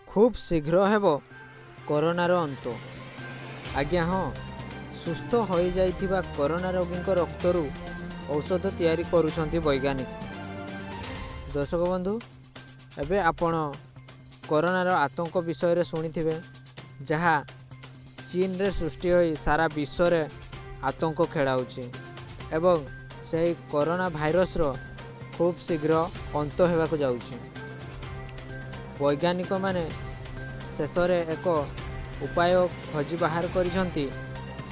ଖୁବ୍ ଶୀଘ୍ର ହେବ କରୋନାର ଅନ୍ତ। ଆଜ୍ଞା ହଁ, ସୁସ୍ଥ ହୋଇଯାଇଥିବା କରୋନା ରୋଗୀଙ୍କ ରକ୍ତରୁ ଔଷଧ ତିଆରି କରୁଛନ୍ତି ବୈଜ୍ଞାନିକ। ଦର୍ଶକ ବନ୍ଧୁ, ଏବେ ଆପଣ କରୋନାର ଆତଙ୍କ ବିଷୟରେ ଶୁଣିଥିବେ, ଯାହା ଚୀନରେ ସୃଷ୍ଟି ହୋଇ ସାରା ବିଶ୍ୱରେ ଆତଙ୍କ ଖେଳାଉଛି ଏବଂ ସେହି କରୋନା ଭାଇରସର ଖୁବ୍ ଶୀଘ୍ର ଅନ୍ତ ହେବାକୁ ଯାଉଛି। ବୈଜ୍ଞାନିକମାନେ ଶେଷରେ ଏକ ଉପାୟ ଖୋଜି ବାହାର କରିଛନ୍ତି,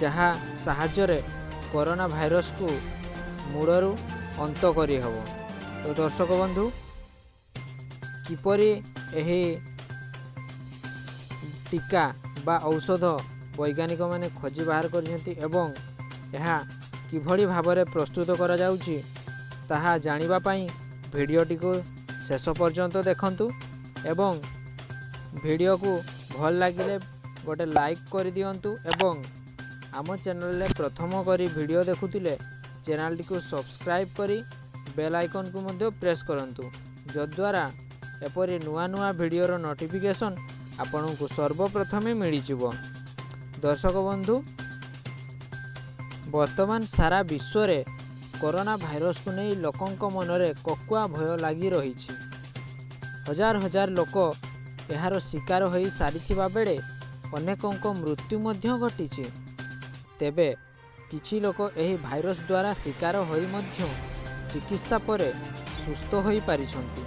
ଯାହା ସାହାଯ୍ୟରେ କରୋନା ଭାଇରସକୁ ମୂଳରୁ ଅନ୍ତ କରିହେବ। ତ ଦର୍ଶକ ବନ୍ଧୁ, କିପରି ଏହି ଟୀକା ବା ଔଷଧ ବୈଜ୍ଞାନିକମାନେ ଖୋଜି ବାହାର କରିଛନ୍ତି ଏବଂ ଏହା କିଭଳି ଭାବରେ ପ୍ରସ୍ତୁତ କରାଯାଉଛି, ତାହା ଜାଣିବା ପାଇଁ ଭିଡ଼ିଓଟିକୁ ଶେଷ ପର୍ଯ୍ୟନ୍ତ ଦେଖନ୍ତୁ ଏବଂ ଭିଡ଼ିଓକୁ ଭଲ ଲାଗିଲେ ଗୋଟେ ଲାଇକ୍ କରିଦିଅନ୍ତୁ ଏବଂ ଆମ ଚ୍ୟାନେଲରେ ପ୍ରଥମ କରି ଭିଡ଼ିଓ ଦେଖୁଥିଲେ ଚ୍ୟାନେଲଟିକୁ ସବସ୍କ୍ରାଇବ୍ କରି ବେଲ୍ ଆଇକନ୍କୁ ମଧ୍ୟ ପ୍ରେସ୍ କରନ୍ତୁ, ଯଦ୍ୱାରା ଏପରି ନୂଆ ନୂଆ ଭିଡ଼ିଓର ନୋଟିଫିକେସନ୍ ଆପଣଙ୍କୁ ସର୍ବପ୍ରଥମେ ମିଳିଯିବ। ଦର୍ଶକ ବନ୍ଧୁ, ବର୍ତ୍ତମାନ ସାରା ବିଶ୍ୱରେ କରୋନା ଭାଇରସକୁ ନେଇ ଲୋକଙ୍କ ମନରେ କୋକୁଆ ଭୟ ଲାଗି ରହିଛି। ହଜାର ହଜାର ଲୋକ ଏହାର ଶିକାର ହୋଇ ସାରିଥିବା ବେଳେ ଅନେକଙ୍କ ମୃତ୍ୟୁ ମଧ୍ୟ ଘଟିଛି। ତେବେ କିଛି ଲୋକ ଏହି ଭାଇରସ ଦ୍ୱାରା ଶିକାର ହୋଇ ମଧ୍ୟ ଚିକିତ୍ସା ପରେ ସୁସ୍ଥ ହୋଇପାରିଛନ୍ତି।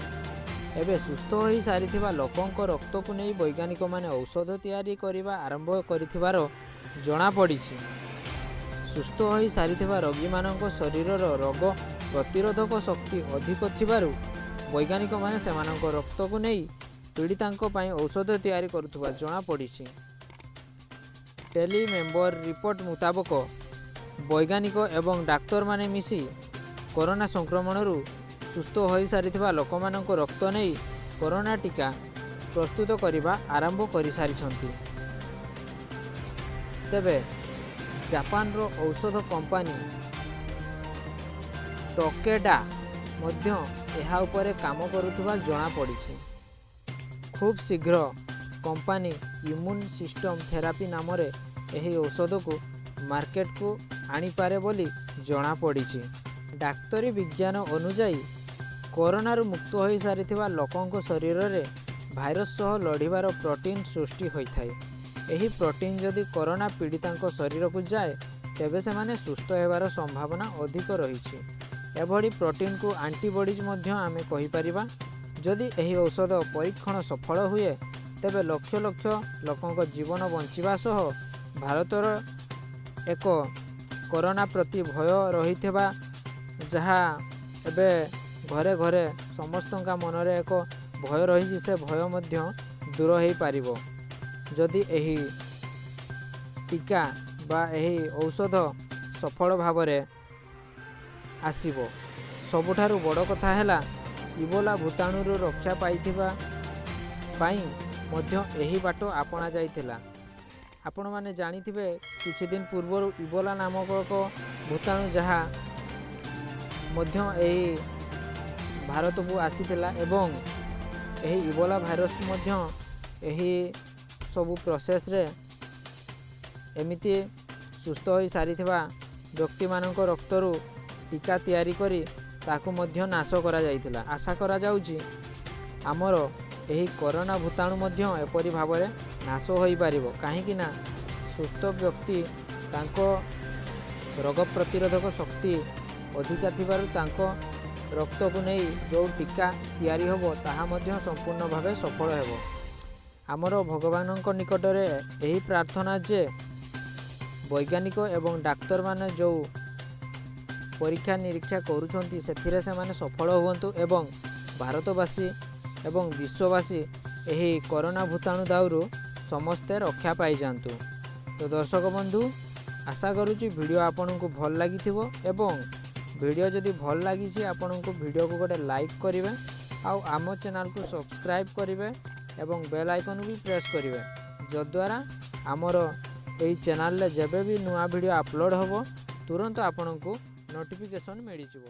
ଏବେ ସୁସ୍ଥ ହୋଇସାରିଥିବା ଲୋକଙ୍କ ରକ୍ତକୁ ନେଇ ବୈଜ୍ଞାନିକମାନେ ଔଷଧ ତିଆରି କରିବା ଆରମ୍ଭ କରିଥିବାର ଜଣାପଡ଼ିଛି। ସୁସ୍ଥ ହୋଇସାରିଥିବା ରୋଗୀମାନଙ୍କ ଶରୀରର ରୋଗ ପ୍ରତିରୋଧକ ଶକ୍ତି ଅଧିକ ଥିବାରୁ ବୈଜ୍ଞାନିକମାନେ ସେମାନଙ୍କ ରକ୍ତକୁ ନେଇ ପୀଡ଼ିତାଙ୍କ ପାଇଁ ଔଷଧ ତିଆରି କରୁଥିବା ଜଣାପଡ଼ିଛି। ଟେଲି ମେମ୍ବର ରିପୋର୍ଟ ମୁତାବକ, ବୈଜ୍ଞାନିକ ଏବଂ ଡାକ୍ତରମାନେ ମିଶି କରୋନା ସଂକ୍ରମଣରୁ ସୁସ୍ଥ ହୋଇସାରିଥିବା ଲୋକମାନଙ୍କ ରକ୍ତ ନେଇ କରୋନା ଟୀକା ପ୍ରସ୍ତୁତ କରିବା ଆରମ୍ଭ କରିସାରିଛନ୍ତି। ତେବେ ଜାପାନର ଔଷଧ କମ୍ପାନୀ ଟକେଡା ମଧ୍ୟ ଏହା ଉପରେ କାମ କରୁଥିବା ଜଣାପଡ଼ିଛି। ଖୁବ୍ ଶୀଘ୍ର କମ୍ପାନୀ ଇମ୍ୟୁନ୍ ସିଷ୍ଟମ ଥେରାପି ନାମରେ ଏହି ଔଷଧକୁ ମାର୍କେଟକୁ ଆଣିପାରେ ବୋଲି ଜଣାପଡ଼ିଛି। ଡାକ୍ତରୀ ବିଜ୍ଞାନ ଅନୁଯାୟୀ, କରୋନାରୁ ମୁକ୍ତ ହୋଇସାରିଥିବା ଲୋକଙ୍କ ଶରୀରରେ ଭାଇରସ ସହ ଲଢ଼ିବାର ପ୍ରୋଟିନ୍ ସୃଷ୍ଟି ହୋଇଥାଏ। ଏହି ପ୍ରୋଟିନ୍ ଯଦି କରୋନା ପୀଡ଼ିତାଙ୍କ ଶରୀରକୁ ଯାଏ, ତେବେ ସେମାନେ ସୁସ୍ଥ ହେବାର ସମ୍ଭାବନା ଅଧିକ ରହିଛି। ଏଭଳି ପ୍ରୋଟିନ୍କୁ ଆଣ୍ଟିବଡ଼ିଜ୍ ମଧ୍ୟ ଆମେ କହିପାରିବା। ଯଦି ଏହି ଔଷଧ ପରୀକ୍ଷଣ ସଫଳ ହୁଏ, ତେବେ ଲକ୍ଷ ଲକ୍ଷ ଲୋକଙ୍କ ଜୀବନ ବଞ୍ଚିବା ସହ ଭାରତର ଏକ କରୋନା ପ୍ରତି ଭୟ ରହିଥିବା, ଯାହା ଏବେ ଘରେ ଘରେ ସମସ୍ତଙ୍କ ମନରେ ଏକ ଭୟ ରହିଛି, ସେ ଭୟ ମଧ୍ୟ ଦୂର ହୋଇପାରିବ ଯଦି ଏହି ଟୀକା ବା ଏହି ଔଷଧ ସଫଳ ଭାବରେ ଆସିବ। ସବୁଠାରୁ ବଡ଼ କଥା ହେଲା, ଇବୋଲା ଭୂତାଣୁରୁ ରକ୍ଷା ପାଇଥିବା ପାଇଁ ମଧ୍ୟ ଏହି ବାଟ ଆପଣାଯାଇଥିଲା। ଆପଣମାନେ ଜାଣିଥିବେ, କିଛି ଦିନ ପୂର୍ବରୁ ଇବୋଲା ନାମକ ଏକ ଭୂତାଣୁ ଯାହା ମଧ୍ୟ ଏହି ଭାରତକୁ ଆସିଥିଲା ଏବଂ ଏହି ଇବୋଲା ଭାଇରସକୁ ମଧ୍ୟ ଏହି ସବୁ ପ୍ରୋସେସ୍ରେ ଏମିତି ସୁସ୍ଥ ହୋଇସାରିଥିବା ବ୍ୟକ୍ତିମାନଙ୍କ ରକ୍ତରୁ ଟୀକା ତିଆରି କରି ତାକୁ ମଧ୍ୟ ନାଶ କରାଯାଇଥିଲା। ଆଶା କରାଯାଉଛି, ଆମର ଏହି କରୋନା ଭୂତାଣୁ ମଧ୍ୟ ଏପରି ଭାବରେ ନାଶ ହୋଇପାରିବ, କାହିଁକି ନା ସୁସ୍ଥ ବ୍ୟକ୍ତି ତାଙ୍କ ରୋଗ ପ୍ରତିରୋଧକ ଶକ୍ତି ଅଧିକା ଥିବାରୁ ତାଙ୍କ ରକ୍ତକୁ ନେଇ ଯେଉଁ ଟୀକା ତିଆରି ହେବ, ତାହା ମଧ୍ୟ ସମ୍ପୂର୍ଣ୍ଣ ଭାବେ ସଫଳ ହେବ। ଆମର ଭଗବାନଙ୍କ ନିକଟରେ ଏହି ପ୍ରାର୍ଥନା ଯେ ବୈଜ୍ଞାନିକ ଏବଂ ଡାକ୍ତରମାନେ ଯେଉଁ ପରୀକ୍ଷା ନିରୀକ୍ଷା କରୁଛନ୍ତି, ସେଥିରେ ସେମାନେ ସଫଳ ହୁଅନ୍ତୁ ଏବଂ ଭାରତବାସୀ ଏବଂ ବିଶ୍ୱବାସୀ ଏହି କରୋନା ଭୂତାଣୁ ଦାଉରୁ ସମସ୍ତେ ରକ୍ଷା ପାଇଯାଆନ୍ତୁ। ତ ଦର୍ଶକ ବନ୍ଧୁ, ଆଶା କରୁଛି ଭିଡ଼ିଓ ଆପଣଙ୍କୁ ଭଲ ଲାଗିଥିବ ଏବଂ ଭିଡ଼ିଓ ଯଦି ଭଲ ଲାଗିଛି ଆପଣଙ୍କୁ, ଭିଡ଼ିଓକୁ ଗୋଟେ ଲାଇକ୍ କରିବେ ଆଉ ଆମ ଚ୍ୟାନେଲକୁ ସବସ୍କ୍ରାଇବ୍ କରିବେ। ଏବଂ ବେଲ୍ ଆଇକନ୍ ବି ପ୍ରେସ୍ କରିବେ, ଯଦ୍ୱାରା ଆମର ଏଇ ଚ୍ୟାନେଲରେ ଯେବେ ବି ନୂଆ ଭିଡ଼ିଓ ଅପଲୋଡ଼ ହେବ ତୁରନ୍ତ ଆପଣଙ୍କୁ ନୋଟିଫିକେସନ୍ ମିଳିଯିବ।